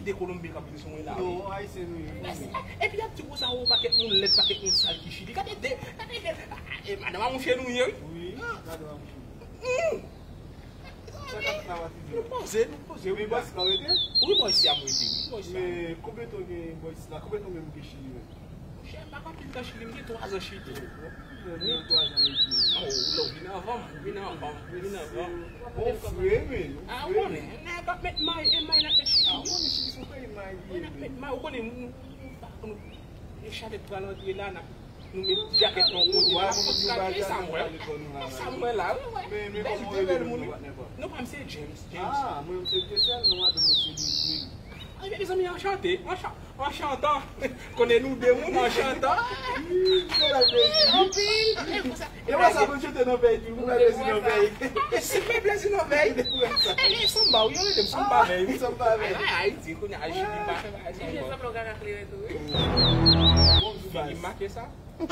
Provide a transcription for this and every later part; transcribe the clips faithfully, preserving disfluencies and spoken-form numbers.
De Kolonbyen k ap bezwen mwen la, wi. Non, Ayisyen nou ye, fanmi. Epi y ap di konsa, o, pakèt moun lèd, pakèt moun sal ki Chili. Gade de, gade de, e, madanm a mouche nou ye, wi. Wi, madanm a mouche nou. Hmm. Sa k ap fèt la, Patrizye? Nou poze, nou poze, wi. Men bò isit la w rete? Wi, bò isit a m rete, wi, bò isit a. Men konbyen tan w gen bò isit la? Konbyen tan w menm gen Chili menm? Monchè, m pa gen anpil tan Chili, m gen twa zan Chili. Wi. Ou vin anvan m, ou vin anvan m, ou vin anvan m. Bon frè, men. A, ou konnen, nèg ap met may, e may n ap met Chili. A, ou konnen Chili se yon peyi may li ye, men. N ap met may, ou konnen, nou, nou, nou, nou, e chalè pral antre la, n ap, nou met jakèt nou kote, n ap fout kake, sa m wè. Sa m wè la, wi, wè. Bèl, bèl moun, wi. Non pa m se James, James. A, mwen se Jesèl, non, madanm mwen se Lizwil. A, mezanmi, anchante, ancha-, anchantan. Konnen nou de moun, anchantan. Anpil. E wè sa pou chante nan vèy tou, pou fè plezi nan vèy. E si fè plezi nan vèy. E, e, sanba, wi, yo rele m sanba vèy, wi. Sanba vèy. Ay, ay, Ayiti, kounye a, Ayiti, li pa fè bagay sanba. Fini make sa. Bon,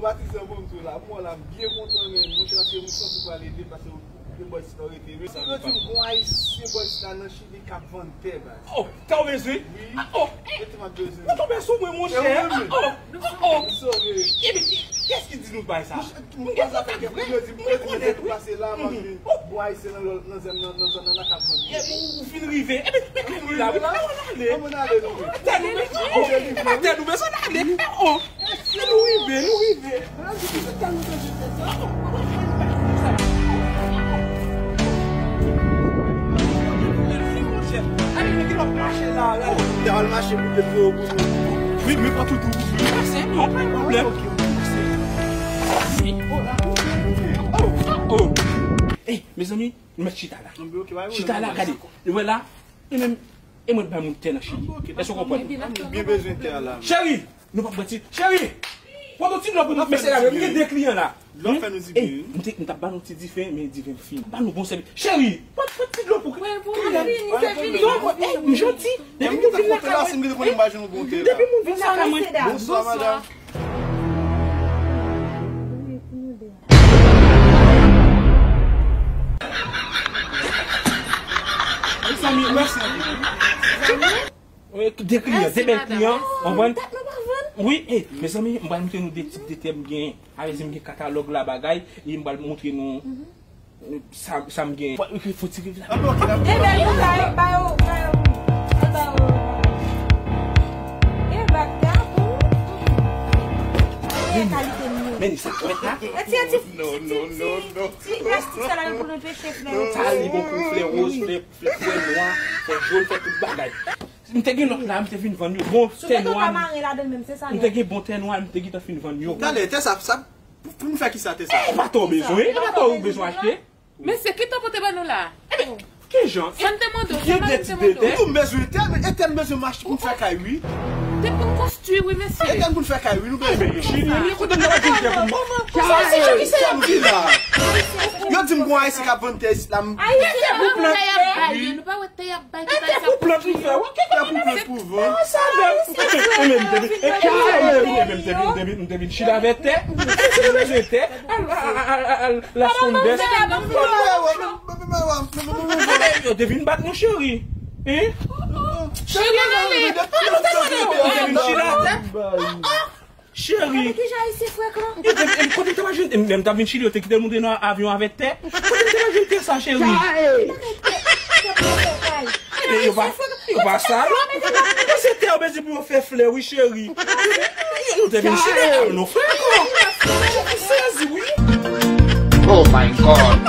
Patrizye, bon, m tou la. M wè la, m byen kontan, men. Monchè, paske m santi pral ede, paske ou, ou bò isit la w rete. Men si yo di m, gon Ayisyen bò isit la nan Chili k ap vann tè, baz. Oh, tè w bezwen? Wi. A, oh, e tè m ap bezwen. Ou tonbe sou mwen, monchè. E ou menm? Oh, oh, oh. M sove. Epi, kiyès ki di nou bay sa? Monchè, m gen kontak vre. Yo di m, yo di m, yo di m pase la, m ap vin. Bon, Ayisyen nan, nan zòn nan, nan zòn nan la k ap vann. E, ou, ou fin rive. Epi, men kay mwen la, wi. Ann ale. Ann ale, non. Atè nou bezwen, oh. Atè nou bezwen ale. Oh. Men nou rive, nou rive. Ale, men ki lòt mache la, la. Ou te al mache pou te pou, pou, pou. Wi, men pa tout, tout, tout. Pase, non, pa gen pwoblèm. Ok, ok, pase. Oh, oh, oh. Ey, mezanmi, nou mèt chita la. Chita la, gade. Nou wè la, e menm, e mwen bay moun tè nan Chili. Èske w konprann? M byen bezwen tè a la. Cheri, nou p ap pran ti, cheri! Pran yon ti dlo pou nou, mesye la, m gen de kliyan la. Lòt fè nou di byen. Ey, m te, m t ap ba nou ti dife, men dife m fini. Ba nou bon sèvis. Cheri, pran, pran ti dlo pou kalè. Ey, m janti. Depi moun vin lakay mwen. Depi moun vin lakay mwen. Bonswa, madanm. Mezanmi, mèsi anpil. De kliyan, de bèl kliyan, w konprann? Wi, e, mezanmi, m pral montre nou de tip de tè m gen. Avè di m gen katalòg la bagay, e m pral montre nou, e, sa, sa m gen. Fò ti viv la. E bèl pou sa, e, ba yo, ba yo, e, ba yo. E bak tè a pou. E kalite m yo. Men sa, men sa. E ti, ti, ti, ti, ti plastik sa la pou nou peche flè. Sa li bon pou flè woz, flè, flè, flè nwa, flè jòn, flè tout bagay. M te gen lòt la, m te vin vann yo. Bon, tè nwa. M te gen bon tè nwa, m te gentan fin vann yo. Talè, tè sa, sa, pou, pou nou fè ki sa, tè sa? E pa tè w bezwen, e pa tè w bezwen achte. Mesye, ki tè w pote ban nou la? Ki jan? Sa m te mande w, se mari m te mande w. Nou bezwen tè, men e tè n bezwen mache pou n fè kay, wi. Tè pou n konstwi, wi, mesye. E tè n pou n fè kay, wi, nou bezwen. Chili, men kote m ta va jwenn tè pou m? Sa se Chili, se yo ki la. Yo di m gon Ayisyen k ap vann tè isit la. Ayisyen pou plant. Tè y ap bay yo, nou pa wè tè y ap bay ki pa sa pou plant li fè, wi. Tè pou plant pou vann. Sa vle. E men m te vin, e men m te vin, m te vin chita avè tè. Si nou bezwen tè, al, al, al, al, Las Condes. Yo te vin bat nou, cheri. Hein? Cheri, ale. Yo te vin chita avè tè. Cheri. Gade kijan Ayisyen frekan. Yo te, e, kote m te va jwenn, e, menm t ap vin Chili, yo te kite l monte nan avyon avèk tè. Kote m te va jwenn tè sa, cheri? E yo pa, yo pa sa, non. Se tè yo bezwen pou yo fè flè, wi, cheri. Yo, yo te vin Chili, nou frekan. Mwen sezi, wi. Oh my God.